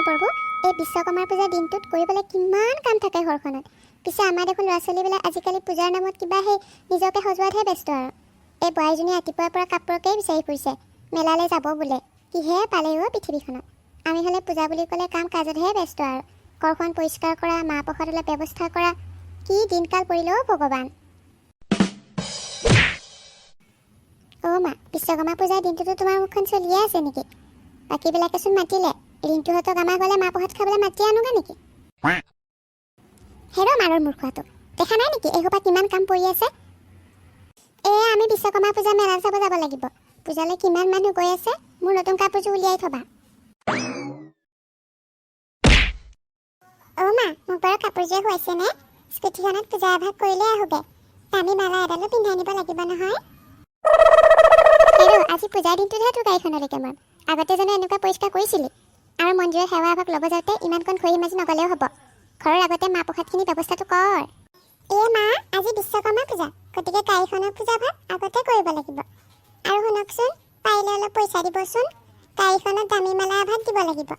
প্ৰভু, এই বিশ্বকৰ্মা পূজাৰ দিনটোত কৰিবলৈ কিমান কাম থাকে ঘৰখনত। পিছে আমাৰ দেখোন ল'ৰা ছোৱালীবিলাক আজিকালি পূজাৰ নামত কিবা সেই নিজকে সজোৱাতহে ব্যস্ত। আৰু এই বোৱাৰীজনী ৰাতিপুৱাৰ পৰা কাপোৰকেই বিচাৰি ফুৰিছে, মেলালৈ যাব বোলে। কিহে পালে অ' পৃথিৱীখনত? আমি হ'লে পূজা বুলি ক'লে কাম কাজতহে ব্যস্ত আৰু ঘৰখন পৰিষ্কাৰ কৰা, মাহ প্ৰসাদলৈ ব্যৱস্থা কৰা। কি দিনকাল পৰিল অ' ভগৱান! অ' মা, বিশ্বকৰ্মা পূজাৰ দিনটোতো তোমাৰ মুখখন চলিয়ে আছে নেকি? বাকীবিলাকেচোন মাতিলে ৰিণ্টুহঁতক। আমাৰ ঘৰলৈ মাহ প্ৰসাদ খাবলৈ মাতি আনোগৈ নেকি? হেৰ মাৰৰ মূৰ্খটো, দেখা নাই নেকি এইসোপা কিমান কাম পৰি আছে? আমি বিশ্বকৰ্মা পূজা মেলা চাব যাব লাগিব। পূজালৈ কিমান মানুহ গৈ আছে। মোৰ নতুন কাপোৰযোৰ উলিয়াই থবা। অ' মা, মোক বাৰু কাপোৰযোৰে খুৱাইছেনে? স্কুটিখনত পূজা এভাগ কৰিলে আহোগে। দামী মালা এডালো পিন্ধাই নিব লাগিব নহয়। হেৰ, আজি পূজাৰ দিনটোতহে তোৰ গাড়ীখনলৈকে মই আগতে জানো এনেকুৱা পৰিষ্কাৰ কৰিছিলি? আৰু মন্দিৰত সেৱা এভাগ ল'ব যাওঁতে ইমানকণ খৰি মাজি নগ'লেও হ'ব। ঘৰৰ আগতে মাহ প্ৰসাদখিনি ব্যৱস্থাটো কৰ। এ মা, আজি বিশ্বকৰ্মা পূজা, গতিকে গাড়ীখনৰ পূজা ভাগ আগতে কৰিব লাগিব। আৰু শুনকচোন, পাৰিলে অলপ পইচা দিবচোন। গাড়ীখনত দামী মালা এভাগ দিব লাগিব।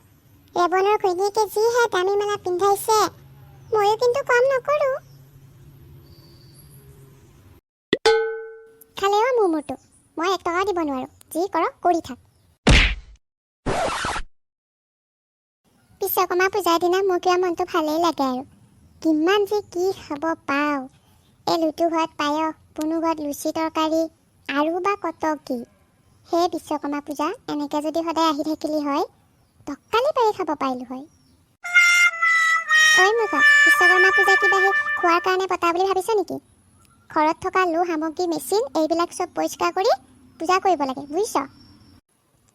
ৰেবনৰ ঘৈণীয়েকে যিহে দামী মালা পিন্ধাইছে, ময়ো কিন্তু কম নকৰোঁ। খালে অ' মোৰ মূৰটো। মই 1 টকাও দিব নোৱাৰোঁ, যি কৰ কৰি থাক। বিশ্বকৰ্মা পূজাৰ দিনা মোৰ কিবা মনটো ভালেই লাগে। আৰু কিমান যে কি খাব পাওঁ! এই লুটু ঘৰত পায়স, পুনু ঘৰত লুচি তৰকাৰী, আৰু বা কত কি! সেই বিশ্বকৰ্মা পূজা এনেকৈ যদি সদায় আহি থাকিলি হয়, টকালি পাৰি খাব পাৰিলোঁ হয়। ঐ মূৰ্খ, বিশ্বকৰ্মা পূজা কিবা সেই খোৱাৰ কাৰণে পতা বুলি ভাবিছ নেকি? ঘৰত থকা লো সামগ্ৰী, মেচিন এইবিলাক চব পৰিষ্কাৰ কৰি পূজা কৰিব লাগে, বুজিছ?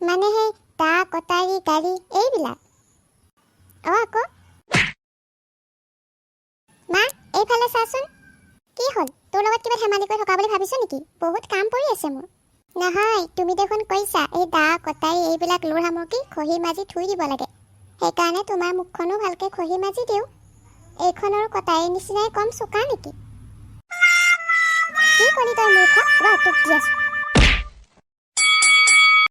মানে সেই দা, কটাৰী, গাড়ী এইবিলাক। অঁ, আকৌ মা, এইফালে চাচোন। কি হ'ল, তোৰ লগত কিবা ধেমালি কৰি থকা বুলি ভাবিছ নেকি? বহুত কাম পৰি আছে মোৰ। নহয়, তুমি দেখোন কৈছা এই দা, কটাৰী এইবিলাক লোৰ সামগ্ৰী খহি মাজি থৈ দিব লাগে। সেইকাৰণে তোমাৰ মুখখনো ভালকৈ খহি মাজি দিওঁ। এইখনৰ কটাৰীৰ নিচিনাই কম চোকা নেকি? কি কলি তই মূৰ্খ? ৰ, তোক দি আছো।